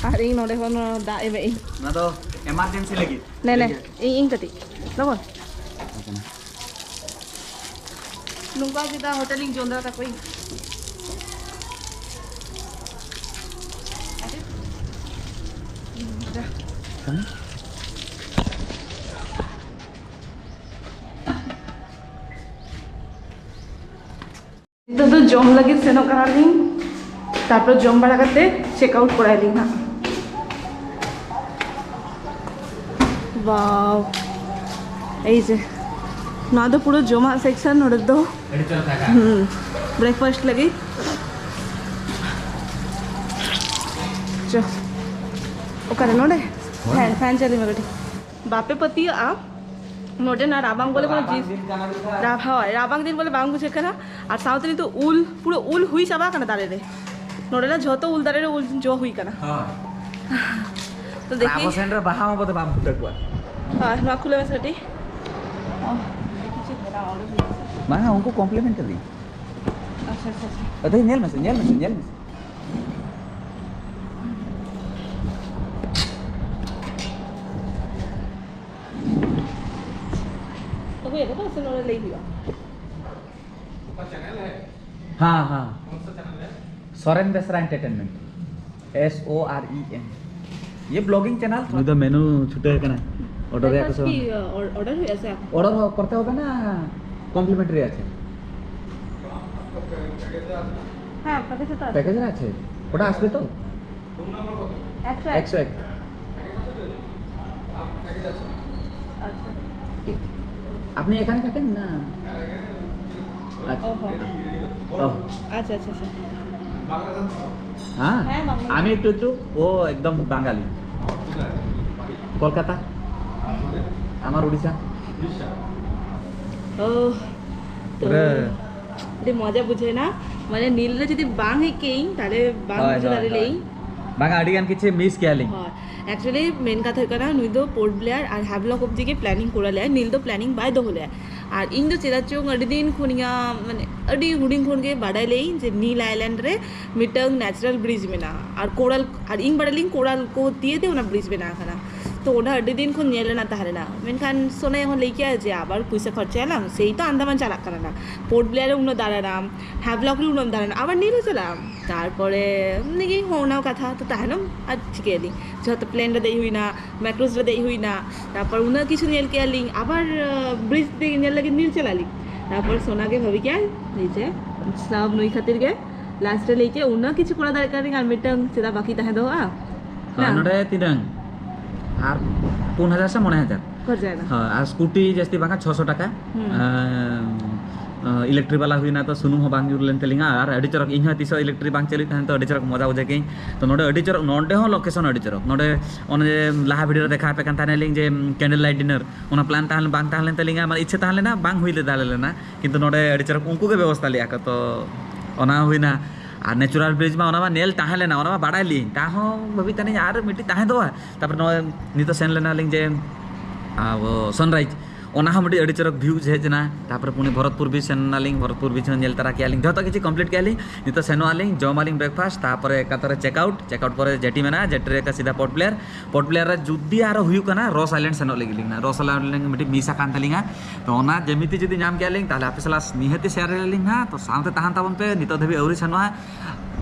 ᱟᱨ ᱤᱧ ᱱᱚᱰᱮ ᱠᱷᱚᱱ ᱫᱟᱜ ᱮᱢᱮᱜ ᱤᱧ᱾ ᱚᱱᱟ ᱫᱚ ᱮᱢᱟᱨᱡᱮᱱᱥᱤ ᱞᱟᱹᱜᱤᱫ᱾ ᱱᱮ, ᱱᱮ, ᱴᱷᱤᱠ ᱜᱮᱭᱟ᱾ ᱤᱧ, ᱤᱧ ᱠᱟᱹᱴᱤᱡ᱾ ᱞᱚᱜᱚᱱ᱾ ᱱᱚᱝᱠᱟ ᱜᱮ ᱫᱟ ᱦᱳᱴᱮᱞ ᱤᱧ ᱡᱚᱢ ᱫᱟᱲᱮ ᱛᱟᱠᱚᱣᱟᱧ᱾ ᱱᱤᱛᱚᱜ ᱫᱚ ᱡᱚᱢ ᱞᱟᱹᱜᱤᱫ ᱥᱮᱱᱚᱜ ᱠᱟᱱᱟᱞᱤᱧ, ᱛᱟᱨᱯᱚᱨ ᱡᱚᱢ ᱵᱟᱲᱟ ᱠᱟᱛᱮ ᱪᱮᱠ ᱟᱣᱩᱴ ᱠᱚᱨᱟᱭᱟᱞᱤᱧ ᱦᱟᱸᱜ᱾ ᱣᱟᱣ, ᱮᱭ ᱡᱮ, ᱱᱚᱣᱟ ᱫᱚ ᱯᱩᱨᱟᱹ ᱡᱚᱢᱟᱜ ᱥᱮᱠᱥᱚᱱ ᱱᱚᱰᱮ ᱫᱚ᱾ ᱟᱹᱰᱤ ᱪᱚᱨᱚᱠ ᱡᱟᱭᱜᱟ᱾ ᱦᱩᱸ, ᱵᱨᱮᱠᱯᱷᱟᱥᱴ ᱞᱟᱹᱜᱤᱫ᱾ ᱪᱚ, ᱚᱠᱟᱨᱮ ᱱᱚᱰᱮ? ᱦᱳᱭ᱾ ᱯᱷᱮᱱ, ᱯᱷᱮᱱ ᱪᱟᱹᱞᱩᱭ ᱢᱮ ᱠᱟᱹᱴᱤᱡ᱾ ᱵᱟᱯᱮ ᱯᱟᱹᱛᱭᱟᱹᱜᱼᱟ, ᱱᱚᱰᱮᱱᱟᱜ ᱨᱟᱵᱟᱝ ᱵᱚᱞᱮ ᱠᱳᱱᱳ ᱨᱟᱵᱟᱝ ᱡᱤᱱᱤᱥ, ᱫᱤᱱ ᱠᱟᱱᱟ ᱱᱤᱛᱚᱜ᱾ ᱨᱟ-, ᱦᱳᱭ, ᱨᱟᱵᱟᱝ ᱫᱤᱱ ᱵᱚᱞᱮ ᱵᱟᱝ ᱵᱩᱡᱷᱟᱹᱜ ᱠᱟᱱᱟ᱾ ᱟᱨ ᱥᱟᱶᱛᱮ ᱱᱤᱛᱚᱜ ᱩᱞ, ᱯᱩᱨᱟᱹ ᱩᱞ ᱦᱩᱭ ᱪᱟᱵᱟ ᱠᱟᱱᱟ ᱫᱟᱨᱮ ᱨᱮ᱾ ᱱᱚᱰᱮᱱᱟᱜ ᱡᱷᱚᱛᱚ ᱩᱞ ᱫᱟᱨᱮ ᱨᱮ ᱩᱞ ᱡᱚ ᱦᱩᱭ ᱠᱟᱱᱟ᱾ ᱦᱳᱭ᱾ ᱛᱚ ᱟᱨ ᱫᱮᱠᱷᱤ᱾ ᱟᱵᱚ ᱥᱮᱱ ᱨᱮ ᱵᱟᱦᱟ ᱢᱟ ᱵᱚᱫᱮ ᱵᱟᱢ ᱯᱷᱩᱴᱟᱹ ᱠᱚᱣᱟ᱾ ᱦᱳᱭ, ᱱᱚᱣᱟ ᱠᱷᱩᱞᱟᱹᱣ ᱢᱮᱥᱮ ᱠᱟᱹᱴᱤᱡ᱾ ᱚ, ᱫᱮᱠᱷᱤ ᱪᱮᱫ ᱢᱮᱱᱟᱜᱼᱟ ᱚᱸᱰᱮ ᱦᱩᱭ ᱠᱟᱱᱟ᱾ ᱵᱟᱝᱟ, ᱩᱱᱠᱩ ᱠᱚᱢᱯᱞᱤᱢᱮᱱᱴᱟᱨᱤ᱾ ᱟᱪᱪᱷᱟ, ᱟᱪᱪᱷᱟ, ᱟᱪᱪᱷᱟ᱾ ᱟᱫᱚ ᱧᱮᱞ ᱢᱮᱥᱮ, ᱧᱮᱞ ᱢᱮᱥᱮ, ᱧᱮᱞ ᱢᱮᱥᱮ᱾ ᱟᱹᱜᱩᱭᱟᱠᱚ ᱛᱚ, ᱥᱮ ᱱᱚᱰᱮ ᱞᱟᱹᱭ ᱦᱩᱭᱩᱜᱼᱟ? ᱦᱮᱸ, ᱦᱮᱸ᱾ Soren Besra entertainment. S O R E N। ये ब्लॉगिंग चैनल। ᱱᱩᱭ ᱫᱚ ᱢᱮᱱᱩ ᱪᱷᱩᱴᱟᱹᱣ ᱠᱟᱱᱟ᱾ ᱚᱨᱰᱟᱨ ᱨᱮᱭᱟᱜ ᱠᱚ ᱵᱨᱮᱠᱯᱷᱟᱥᱴ ᱥᱟᱢᱟᱱ। ᱠᱤ, ᱚ, ᱚᱨᱰᱟᱨ ᱦᱩᱭᱩᱜᱼᱟ ᱥᱮ? ᱚᱨᱰᱟᱨ ᱦᱚᱸ ᱠᱚᱨᱛᱮ ᱦᱚᱵᱮ ᱱᱟ, ᱠᱚᱢᱯᱞᱤᱢᱮᱱᱴᱟᱨᱤ ᱟᱪᱷᱮ। ᱦᱮᱸ, ᱯᱮᱠᱮᱡ ᱨᱮ ᱛᱚ ᱟᱪᱷᱮ। ᱯᱮᱠᱮᱡ ᱨᱮ ᱟᱪᱷᱮ। ᱚᱰᱟᱨ ᱟᱥᱵᱮ ᱛᱚ? ᱮᱠᱥᱚ ᱮᱠ। ᱮᱠᱥᱚ ᱮᱠ। ᱟᱪᱪᱷᱟ। আপনি এখানে থাকেন না? আচ্ছা। ওহো। ও, আচ্ছা, আচ্ছা, আচ্ছা। হ্যাঁ। হ্যাঁ, বাংলা। আমি একটু একটু, ও একদম বাঙালি। কলকাতা। আমার উড়িষ্যা। ও, তো ᱯᱩᱨᱟᱹ ᱟᱹᱰᱤ ᱢᱚᱡᱟ ᱵᱩᱡᱷᱟᱹᱣ ᱮᱱᱟ᱾ ᱢᱟᱱᱮ ᱱᱤᱞ ᱨᱮ ᱡᱩᱫᱤ ᱵᱟᱝ ᱦᱮᱡ ᱠᱮᱭᱟᱹᱧ, ᱛᱟᱦᱞᱮ ᱵᱟᱝ ᱦᱳᱭ, ᱵᱩᱡᱷᱟᱹᱣ ᱦᱳᱭ, ᱫᱟᱲᱮ ᱦᱳᱭ᱾ ᱞᱮᱭᱟᱹᱧ᱾ ᱵᱟᱝᱟ, ᱟᱹᱰᱤ ᱜᱟᱱ ᱠᱤᱪᱷᱩ ᱢᱤᱥ ᱠᱮᱭᱟᱞᱤᱧ᱾ ᱦᱳᱭ, actually ᱢᱮᱱ ᱠᱟᱛᱷᱟ ᱦᱩᱭᱩᱜ ᱠᱟᱱᱟ, ᱱᱩᱭ ᱫᱚ ᱯᱳᱨᱴ ᱵᱞᱮᱭᱟᱨ ᱟᱨ ᱦᱮᱵᱞᱚᱠ ᱚᱵᱫᱤ ᱜᱮ ᱯᱞᱮᱱᱤᱝ ᱠᱚᱨᱟᱣ ᱞᱮᱫᱼᱟ, ᱱᱤᱞ ᱫᱚ ᱯᱞᱮᱱᱤᱝ ᱵᱟᱭ ᱫᱚᱦᱚ ᱞᱮᱫᱼᱟ᱾ ᱟᱨ ᱤᱧ ᱫᱚ ᱪᱮᱫᱟᱜ ᱪᱚᱝ ᱟᱹᱰᱤ ᱫᱤᱱ ᱠᱷᱚᱱ ᱤᱧᱟᱹᱜ, ᱢᱟᱱᱮ, ᱟᱹᱰᱤ ᱦᱩᱰᱤᱧ ᱠᱷᱚᱱ ᱜᱮ ᱵᱟᱰᱟᱭ ᱞᱮᱭᱟᱹᱧ ᱡᱮ ᱱᱤᱞ ᱟᱭᱞᱮᱱᱰ ᱨᱮ ᱢᱤᱫᱴᱟᱝ ᱱᱮᱪᱟᱨᱟᱞ ᱵᱨᱤᱡᱽ ᱢᱮᱱᱟᱜᱼᱟ, ᱟᱨ ᱠᱳᱨᱟᱞ, ᱟᱨ ᱤᱧ ᱵᱟᱰᱟᱭ ᱞᱮᱭᱟᱹᱧ ᱠᱳᱨᱟᱞ ᱠᱚ ᱫᱤᱭᱮ ᱛᱮ ᱚᱱᱟ ᱵᱨᱤᱡᱽ ᱵᱮᱱᱟᱣ ᱟᱠᱟᱱᱟ᱾ ᱛᱚ ᱚᱱᱟ ᱟᱹᱰᱤ ᱫᱤᱱ ᱠᱷᱚᱱ ᱧᱮᱞ ᱨᱮᱱᱟᱜ ᱛᱟᱦᱮᱸ ᱞᱮᱱᱟ, ᱢᱮᱱᱠᱷᱟᱱ ᱥᱳᱱᱟ ᱦᱚᱸ ᱞᱟᱹᱭ ᱠᱮᱜᱼᱟ ᱡᱮ ᱟᱵᱟᱨ ᱯᱩᱭᱥᱟᱹ ᱠᱷᱚᱨᱪᱟᱭᱟᱞᱟᱝ, ᱥᱮᱭ ᱛᱚ ᱟᱱᱫᱟᱢᱟᱱ ᱪᱟᱞᱟᱜ ᱠᱟᱱᱟ ᱱᱟ, ᱯᱳᱨᱴ ᱵᱞᱮᱭᱟᱨ ᱨᱮ ᱩᱱᱟᱹᱜ ᱫᱟᱬᱟᱱᱟᱢ, ᱦᱮᱵᱞᱚᱠ ᱨᱮ ᱩᱱᱟᱹᱜ ᱮᱢ ᱫᱟᱬᱟᱱᱟ, ᱟᱵᱟᱨ ᱱᱤᱞ ᱦᱚᱸ ᱪᱟᱞᱟᱜ ᱟᱢ᱾ ᱛᱟᱨᱯᱚᱨᱮ ᱮᱢᱱᱤ ᱜᱮ ᱦᱚᱸ ᱚᱱᱟ ᱠᱟᱛᱷᱟ, ᱛᱚ ᱛᱟᱦᱮᱱᱟᱢ ᱟᱨ ᱪᱤᱠᱟᱹᱭᱟᱞᱤᱧ, ᱡᱷᱚᱛᱚ ᱯᱞᱮᱱ ᱨᱮ ᱫᱮᱡ ᱦᱩᱭᱱᱟ, ᱢᱮᱴᱨᱳᱥ ᱨᱮ ᱫᱮᱡ ᱦᱩᱭᱱᱟ, ᱛᱟᱨᱯᱚᱨ ᱩᱱᱟᱹᱜ ᱠᱤᱪᱷᱩ ᱧᱮᱞ ᱠᱮᱜᱼᱟ ᱞᱤᱧ, ᱟᱵᱟᱨ ᱵᱨᱤᱡᱽ ᱫᱮᱡ ᱧᱮᱞ ᱞᱟᱹᱜᱤᱫ ᱱᱤᱞ ᱪᱟᱞᱟᱜ ᱟᱹᱞᱤᱧ᱾ ᱛᱟᱨᱯᱚᱨ ᱥᱳᱱᱟ ᱜᱮ ᱵᱷᱟᱹᱵᱤ ᱠᱮᱜᱼᱟᱭ ᱡᱮ ᱥᱟᱵ ᱱᱩᱭ ᱠᱷᱟᱹᱛᱤᱨ ᱜᱮ ᱞᱟᱥᱴ ᱨᱮ ᱞᱟᱹᱭ ᱠᱮᱜᱼᱟ, ᱩᱱᱟᱹᱜ ᱠᱤᱪᱷᱩ ᱠᱚᱨᱟᱣ ᱫᱟᱲᱮᱭᱟᱜ ᱠᱟᱱᱟ ᱞᱤᱧ, ᱟᱨ ᱢᱤᱫᱴᱟᱝ ᱪᱮᱫᱟᱜ ᱵᱟᱹᱠᱤ ᱛᱟᱦᱮᱸ ᱫᱚᱦᱚᱜᱼᱟ? ᱦᱳᱭ, ᱱᱚᱰᱮ ᱛᱤᱱᱟᱹᱝ? ᱟᱨ ᱯᱩᱱ ᱦᱟᱡᱟᱨ ᱥᱮ ᱢᱚᱬᱮ ᱦᱟᱡᱟᱨ? ᱠᱷᱚᱨᱪᱟᱭᱮᱱᱟ᱾ ᱦᱳᱭ, ᱟᱨ ᱥᱠᱩᱴᱤ ᱡᱟᱹᱥᱛᱤ ᱵᱟᱝᱟ ᱪᱷᱚᱥᱚ ᱴᱟᱠᱟ᱾ ᱦᱩᱸ᱾ ᱟᱨ, ᱟᱨ ᱤᱞᱮᱠᱴᱨᱤᱠ ᱵᱟᱞᱟ ᱦᱩᱭᱱᱟ, ᱛᱚ ᱥᱩᱱᱩᱢ ᱦᱚᱸ ᱵᱟᱝ ᱧᱩᱨ ᱞᱮᱱ ᱛᱟᱹᱞᱤᱧᱟ᱾ ᱟᱨ ᱟᱹᱰᱤ ᱪᱚᱨᱚᱠ, ᱤᱧ ᱦᱚᱸ ᱛᱤᱥ ᱦᱚᱸ ᱤᱞᱮᱠᱴᱨᱤᱠ ᱵᱟᱝ ᱪᱟᱹᱞᱩᱭᱮᱫ ᱛᱟᱦᱮᱸᱫ, ᱛᱚ ᱟᱹᱰᱤ ᱪᱚᱨᱚᱠ ᱢᱚᱡᱟ ᱵᱩᱡᱷᱟᱹᱣ ᱠᱮᱫᱟᱹᱧ᱾ ᱛᱚ ᱱᱚᱰᱮ ᱟᱹᱰᱤ ᱪᱚᱨᱚᱠ, ᱱᱚᱰᱮ ᱦᱚᱸ ᱞᱳᱠᱮᱥᱚᱱ ᱟᱹᱰᱤ ᱪᱚᱨᱚᱠ᱾ ᱱᱚᱰᱮ ᱚᱱᱮ ᱡᱮ ᱞᱟᱦᱟ ᱵᱷᱤᱰᱤᱭᱳ ᱨᱮ ᱫᱮᱠᱷᱟᱣ ᱟᱯᱮ ᱠᱟᱱ ᱛᱟᱦᱮᱱᱟᱞᱤᱧ ᱡᱮ ᱠᱮᱱᱰᱮᱞ ᱞᱟᱭᱤᱴ ᱰᱤᱱᱟᱨ, ᱚᱱᱟ ᱯᱞᱟᱱ ᱛᱟᱦᱮᱸ ᱵᱟᱝ ᱛᱟᱦᱮᱸ ᱞᱮᱱ ᱛᱟᱹᱞᱤᱧᱟ, ᱢᱟᱱᱮ ᱤᱪᱪᱷᱟᱹ ᱛᱟᱦᱮᱸ ᱞᱮᱱᱟ, ᱵᱟᱝ ᱦᱩᱭ ᱫᱟᱲᱮ ᱞᱮᱱᱟ᱾ ᱠᱤᱱᱛᱩ ᱱᱚᱰᱮ ᱟᱹᱰᱤ ᱪᱚᱨᱚᱠ ᱩᱱᱠᱩ ᱜᱮ ᱵᱮᱵᱚᱥᱛᱷᱟ ᱞᱮᱫᱼᱟ ᱠᱚ, ᱛᱚ ᱚᱱᱟ ᱦᱩᱭᱱᱟ᱾ ᱟᱨ ᱱᱮᱪᱟᱨᱟᱞ ᱵᱨᱤᱡᱽ ᱢᱟ ᱚᱱᱟ ᱢᱟ ᱧᱮᱞ ᱛᱟᱦᱮᱸ ᱞᱮᱱᱟ, ᱚᱱᱟ ᱢᱟ ᱵᱟᱲᱟᱭ ᱞᱤᱧ, ᱛᱟᱦᱚᱸ ᱵᱷᱟᱹᱵᱤ ᱛᱟᱹᱞᱤᱧ ᱟᱨ ᱢᱤᱫᱴᱤᱡ ᱛᱟᱦᱮᱸ ᱫᱚᱜᱼᱟ᱾ ᱛᱟᱨᱯᱚᱨᱮ ᱱᱚᱜᱼᱚᱭ ᱱᱤᱛᱚᱜ ᱥᱮᱱ ᱞᱮᱱᱟᱞᱤᱧ ᱡᱮ ᱟᱵᱚ ᱥᱟᱱᱨᱟᱭᱤᱡᱽ, ᱚᱱᱟ ᱦᱚᱸ ᱢᱤᱫᱴᱤᱡ ᱟᱹᱰᱤ ᱪᱚᱨᱚᱠ ᱵᱷᱤᱭᱩ ᱦᱮᱡ ᱮᱱᱟ᱾ ᱛᱟᱨᱯᱚᱨᱮ ᱯᱩᱱᱮ ᱵᱷᱚᱨᱚᱛᱯᱩᱨ ᱵᱤᱪ ᱥᱮᱱ ᱮᱱᱟᱞᱤᱧ, ᱵᱷᱚᱨᱚᱛᱯᱩᱨ ᱵᱤᱪ ᱦᱚᱸ ᱧᱮᱞ ᱛᱟᱨᱟ ᱠᱮᱜᱼᱟ ᱞᱤᱧ, ᱡᱷᱚᱛᱚ ᱠᱤᱪᱷᱩ ᱠᱚᱢᱯᱞᱤᱴ ᱠᱮᱜᱼᱟ ᱞᱤᱧ᱾ ᱱᱤᱛᱚᱜ ᱥᱮᱱᱚᱜ ᱟᱹᱞᱤᱧ, ᱡᱚᱢ ᱟᱹᱞᱤᱧ ᱵᱨᱮᱠᱯᱷᱟᱥᱴ, ᱛᱟᱨᱯᱚᱨᱮ ᱮᱠᱟᱛᱚᱨᱮ ᱪᱮᱠ ᱟᱣᱩᱴ, ᱪᱮᱠ ᱟᱣᱩᱴ ᱯᱚᱨᱮ ᱡᱮᱴᱤ ᱢᱮᱱᱟᱜᱼᱟ, ᱡᱮᱴᱤ ᱨᱮ ᱥᱤᱫᱷᱟ ᱯᱳᱨᱴ ᱵᱞᱮᱭᱟᱨ᱾ ᱯᱳᱨᱴ ᱵᱞᱮᱭᱟᱨ ᱨᱮ ᱡᱩᱫᱤ ᱟᱨᱚ ᱦᱩᱭᱩᱜ ᱠᱟᱱᱟ, ᱨᱚᱥ ᱟᱭᱞᱮᱱᱰ ᱥᱮᱱᱚᱜ ᱞᱟᱹᱜᱤᱫ ᱞᱤᱧ ᱱᱟ, ᱨᱚᱥ ᱟᱭᱞᱮᱱᱰ ᱢᱤᱫᱴᱤᱡ ᱢᱤᱥ ᱟᱠᱟᱱ ᱛᱟᱹᱞᱤᱧᱟ᱾ ᱛᱚ ᱚᱱᱟ ᱡᱮᱢᱤᱛᱤ ᱡᱩᱫᱤ ᱧᱟᱢ ᱠᱮᱜᱼᱟ ᱞᱤᱧ, ᱛᱟᱦᱚᱞᱮ ᱟᱯᱮ ᱥᱟᱞᱟᱜ ᱱᱤᱦᱟᱹᱛᱤ ᱥᱮᱭᱟᱨ ᱞᱤᱧ ᱦᱟᱸᱜ᱾ ᱛᱚ ᱥᱟᱶᱛᱮ ᱛᱟᱦᱮᱱ ᱛᱟᱵᱚᱱ ᱯᱮ, ᱱᱤᱛᱚᱜ ᱫᱷᱟᱹᱵᱤᱡ ᱟᱹᱣᱨᱤ ᱥᱮᱱᱚᱜᱼᱟ᱾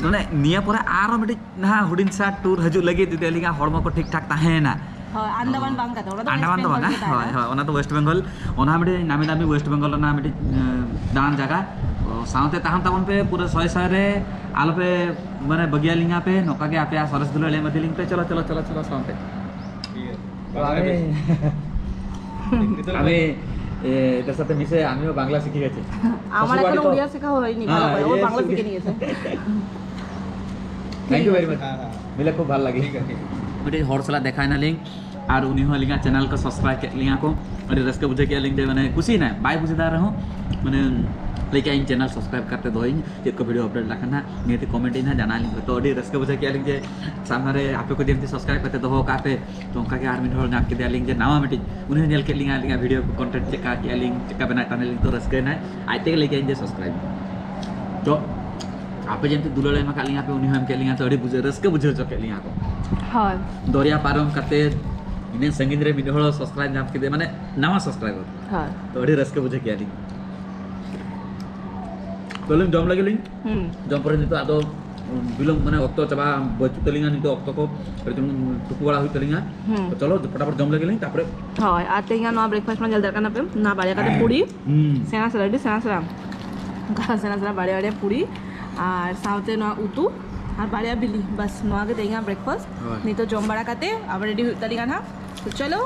ᱢᱟᱱᱮ ᱱᱤᱭᱟᱹ ᱯᱚᱨᱮ ᱟᱨᱚ ᱢᱤᱫᱴᱤᱡ ᱱᱟᱦᱟᱜ ᱦᱩᱰᱤᱧ ᱥᱟ ᱴᱩᱨ ᱦᱤᱡᱩᱜ ᱞᱟᱹᱜᱤᱫ, ᱡᱩᱫᱤ ᱟᱹᱞᱤᱧᱟᱜ ᱦᱚᱲᱢᱚ ᱠᱚ ᱴᱷᱤᱠ ᱴᱷᱟᱠ ᱛᱟᱦᱮᱸᱭᱮᱱᱟ᱾ ᱦᱳᱭ, ᱟᱱᱫᱟᱢᱟᱱ ᱵᱟᱝ ᱠᱟᱛᱮ, ᱚᱱᱟ ᱫᱚ ᱟᱱᱰᱟᱢᱟᱱ West ᱫᱚ Bengal ᱵᱟᱝᱟ, ᱜᱮ ᱛᱟᱦᱮᱱᱟ᱾ ᱦᱳᱭ, ᱦᱳᱭ, ᱚᱱᱟ ᱫᱚ ᱳᱭᱮᱥᱴ ᱵᱮᱝᱜᱚᱞ᱾ ᱚᱱᱟ ᱢᱤᱫᱴᱤᱡ ᱱᱟᱢᱤ ᱫᱟᱢᱤ ᱳᱭᱮᱥᱴ ᱵᱮᱝᱜᱚᱞ ᱨᱮᱱᱟᱜ ᱢᱤᱫᱴᱤᱡ, ᱮᱸ, ᱫᱟᱬᱟᱱ ᱡᱟᱭᱜᱟ᱾ ᱛᱚ ᱥᱟᱶᱛᱮ ᱛᱟᱦᱮᱱ ᱛᱟᱵᱚᱱ ᱯᱮ ᱯᱩᱨᱟᱹ ᱥᱚᱭ ᱥᱚᱭ ᱨᱮ, ᱟᱞᱚᱯᱮ ᱢᱟᱱᱮ ᱵᱟᱹᱜᱤᱭᱟᱞᱤᱧᱟ ᱯᱮ, ᱱᱚᱝᱠᱟ ᱜᱮ ᱟᱯᱮᱭᱟᱜ ᱥᱚᱨᱮᱥ ᱫᱩᱞᱟᱹᱲ ᱮᱢ ᱤᱫᱤ ᱞᱤᱧ ᱯᱮ᱾ ᱪᱚᱞᱚ, ᱪᱚᱞᱚ, ᱪᱚᱞᱚ, ᱪᱚᱞᱚ ᱥᱟᱶᱛᱮ᱾ ᱴᱷᱤᱠ ᱜᱮᱭᱟ᱾ ᱵᱟᱭ᱾ আমি এ, এদের সাথে মিশে আমিও বাংলা শিখে গেছি। আমার শ্বশুরবাড়ি এখনো তো উড়িয়া শেখা হয়নি, হ্যাঁ, ভালো করে। ও এ, বাংলা শিখে নিয়েছে। Thank you very much. হ্যাঁ, হ্যাঁ। ᱢᱤᱞᱮ ᱠᱷᱩᱵ ᱵᱷᱟᱞ ᱞᱟᱜᱮ᱾ ᱴᱷᱤᱠ ᱟᱪᱷᱮ, ᱴᱷᱤᱠ ᱟᱪᱷᱮ᱾ ᱢᱤᱫᱴᱤᱡ ᱦᱚᱲ ᱥᱟᱞᱟᱜ ᱫᱮᱠᱷᱟᱭ ᱱᱟᱞᱤᱧ ᱟᱨ ᱩᱱᱤ ᱦᱚᱸ ᱟᱹᱞᱤᱧᱟᱜ ᱪᱮᱱᱮᱞ ᱠᱚ ᱥᱟᱵᱥᱠᱨᱟᱭᱤᱵ ᱠᱮᱫ ᱞᱤᱧᱟ ᱠᱚ᱾ ᱟᱹᱰᱤ ᱨᱟᱹᱥᱠᱟᱹ ᱵᱩᱡᱷᱟᱹᱣ ᱠᱮᱫᱼᱟ ᱞᱤᱧ ᱡᱮ, ᱢᱟᱱᱮ, ᱠᱩᱥᱤᱭᱮᱱᱟ, ᱵᱟᱭ ᱵᱩᱡᱽ ᱫᱟᱲᱮ ᱨᱮᱦᱚᱸ, ᱢᱟᱱᱮ, ᱞᱟᱹᱭ ᱠᱮᱫᱼᱟ, "ᱤᱧ ᱪᱮᱱᱮᱞ ᱥᱟᱵᱥᱠᱨᱟᱭᱤᱵ ᱠᱟᱛᱮ ᱫᱚᱦᱚᱭᱤᱧ, ᱪᱮᱫ ᱠᱚ ᱵᱷᱤᱰᱤᱭᱳ ᱟᱯᱰᱮᱴ ᱞᱮᱠᱷᱟᱱ ᱦᱟᱸᱜ ᱱᱤᱦᱟᱹᱛ ᱠᱚᱢᱮᱱᱴ ᱤᱧ ᱦᱟᱸᱜ ᱡᱟᱱᱟᱣ ᱟᱹᱞᱤᱧ ᱯᱮ᱾" ᱛᱚ, ᱟᱹᱰᱤ ᱨᱟᱹᱥᱠᱟᱹ ᱵᱩᱡᱷᱟᱹᱣ ᱠᱮᱫᱼᱟ ᱞᱤᱧ ᱡᱮ ᱥᱟᱢᱱᱟ ᱨᱮ ᱟᱯᱮ ᱠᱚ ᱡᱮ ᱥᱟᱵᱥᱠᱨᱟᱭᱤᱵ ᱠᱟᱛᱮ ᱫᱚᱦᱚ ᱠᱟᱜ ᱯᱮ᱾ ᱛᱚ, ᱚᱱᱠᱟ ᱜᱮ ᱟᱨ ᱢᱤᱫ ᱦᱚᱲ ᱧᱟᱢ ᱠᱮᱫᱮᱭᱟᱞᱤᱧ ᱡᱮ ᱱᱟᱣᱟ ᱢᱤᱫᱴᱤᱡ, ᱩᱱᱤ ᱦᱚᱸ ᱧᱮᱞ ᱠᱮᱫ ᱞᱤᱧᱟ, ᱟᱹᱞᱤᱧᱟᱜ ᱵᱷᱤᱰᱤᱭᱳ ᱠᱚ, ᱠᱚᱱᱴᱮᱱᱴ ᱪᱮᱫᱠᱟ ᱠᱮᱫᱼᱟ ᱞᱤᱧ, ᱪᱮᱫᱠᱟ ᱵᱮᱱᱟᱣ ᱛᱟᱦᱮᱱᱟᱞᱤᱧ, ᱛᱚ, ᱨᱟᱹᱥᱠᱟᱹᱭᱮᱱᱟᱭ᱾ ᱟᱡ ᱛᱮᱜᱮ ᱞᱟᱹᱭ ᱠᱮᱫᱼᱟ ᱤᱧ ᱡᱮ ᱥᱟᱵᱥᱠᱨᱟᱭᱤᱵ᱾ ᱛᱚ, ᱟᱯᱮ ᱡᱮ ᱢᱤᱫᱴᱤᱡ ᱫᱩᱞᱟᱹᱲ ᱮᱢ ᱟᱠᱟᱫ ᱞᱤᱧᱟ ᱯᱮ, ᱩᱱᱤ ᱦᱚᱸ ᱮᱢ ᱠᱮᱫ ᱞᱤᱧᱟ, ᱛᱚ, ᱟᱹᱰᱤ ᱵᱩᱡᱷᱟᱹᱣ, ᱨᱟᱹᱥᱠᱟᱹ ᱵᱩᱡᱷᱟᱹᱣ ᱦᱚᱪᱚ ᱠᱮᱫ ᱞᱤᱧᱟ ᱠᱚ᱾ ᱦᱳᱭ᱾ ᱫᱚᱨᱭᱟ ᱯᱟᱨᱚᱢ ᱠᱟᱛᱮ ᱤᱱᱟᱹᱜ ᱥᱟᱺᱜᱤᱧ ᱨᱮ ᱢᱤᱫ ᱦᱚᱲ ᱥᱟᱵᱥᱠᱨᱟᱭᱤᱵ ᱧᱟᱢ ᱠᱮᱫᱮ, ᱢᱟᱱᱮ, ᱱᱟᱣᱟ ᱥᱟᱵᱥᱠᱨᱟᱭᱵᱟᱨ᱾ ᱦᱳᱭ᱾ ᱛᱚ, ᱟᱹᱰᱤ ᱨᱟᱹᱥᱠᱟᱹ ᱵᱩᱡᱷᱟᱹᱣ ᱠᱮᱫᱼᱟ ᱞᱤᱧ᱾ ᱛᱚ, ᱟᱹᱞᱤᱧ ᱡᱚᱢ ᱞᱟᱹᱜᱤᱫ ᱞᱤᱧ᱾ ᱦᱩᱸ᱾ ᱡᱚᱢ ᱯᱚᱨᱮ ᱱᱤᱛᱚᱜ ᱟᱫᱚ ᱵᱤᱞᱚᱢ, ᱢᱟᱱᱮ, ᱚᱠᱛᱚ ᱪᱟᱵᱟ ᱵᱟᱹᱪᱩᱜ ᱛᱟᱹᱞᱤᱧᱟ, ᱱᱤᱛᱚᱜ ᱚᱠᱛᱚ ᱠᱚ ᱠᱟᱹᱴᱤᱡ ᱪᱩᱞᱩᱝ ᱛᱩᱯᱩ ᱵᱟᱲᱟ ᱦᱩᱭᱩᱜ ᱛᱟᱹᱞᱤᱧᱟ᱾ ᱦᱩᱸ᱾ ᱛᱚ, ᱪᱚᱞᱚ, ᱯᱷᱚᱴᱟᱯᱷᱚᱴ ᱡᱚᱢ ᱞᱟᱹᱜᱤᱫ ᱞᱤᱧ, ᱛᱟᱨᱯᱚᱨᱮ᱾ ᱦᱳᱭ, ᱟᱨ ᱛᱮᱦᱮᱧᱟᱜ ᱱᱚᱣᱟ ᱵᱨᱮᱠᱯᱷᱟᱥᱴ ᱢᱟ ᱧᱮᱞ ᱫᱟᱲᱮᱭᱟᱜ ᱠᱟᱱᱟ ᱯᱮ, ᱱᱚᱣᱟ ᱵᱟᱨᱭᱟ ᱠᱟᱛᱮ ᱯᱩᱲᱤ᱾ ᱦᱩᱸ᱾ ᱥᱮᱬᱟ ᱥᱮᱬᱟ, ᱟᱹᱰᱤ ᱥᱮᱬᱟ ᱥᱮᱬᱟ᱾ ᱚᱱᱠᱟ ᱥᱮᱬᱟ ᱥᱮᱬᱟ ᱵᱟᱨᱭᱟ ᱵᱟᱨᱭᱟ ᱯᱩᱲᱤ ᱟᱨ ᱥᱟᱶᱛᱮ ᱱᱚᱣᱟ ᱩᱛᱩ ᱟᱨ ᱵᱟᱨᱭᱟ ᱵᱤᱞᱤ᱾ ᱵᱟᱥ, ᱱᱚᱣᱟ ᱜᱮ ᱛᱮᱦᱮᱧᱟᱜ ᱵᱨᱮᱠᱯᱷᱟᱥᱴ᱾ ᱦᱳᱭ᱾ ᱱᱤᱛᱚᱜ ᱡᱚᱢ ᱵᱟᱲᱟ ᱠᱟᱛᱮ ᱟᱵᱟᱨ ᱨᱮᱰᱤ ᱦᱩᱭᱩᱜ ᱛᱟᱞᱮᱭᱟ ᱱᱟᱦᱟᱜ᱾ ᱛᱚ ᱪᱚᱞᱚ,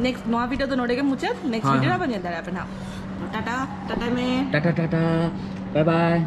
ᱱᱮᱠᱥᱴ, ᱱᱚᱣᱟ ᱵᱷᱤᱰᱤᱭᱳ ᱫᱚ ᱱᱚᱰᱮ ᱜᱮ ᱢᱩᱪᱟᱹᱫ᱾ ᱱᱮᱠᱥᱴ ᱦᱳᱭ, ᱵᱷᱤᱰᱤᱭᱳ ᱨᱮ ᱦᱳᱭ᱾ ᱟᱵᱟᱨ ᱧᱮᱞ ᱫᱟᱲᱮᱭᱟᱜ ᱯᱮ ᱱᱟᱦᱟᱜ᱾ ᱴᱟᱴᱟ, ᱴᱟᱴᱟ ᱢᱮ᱾ ᱴᱟᱴᱟ, ᱴᱟᱴᱟ, ᱵᱟᱭ ᱵᱟᱭ᱾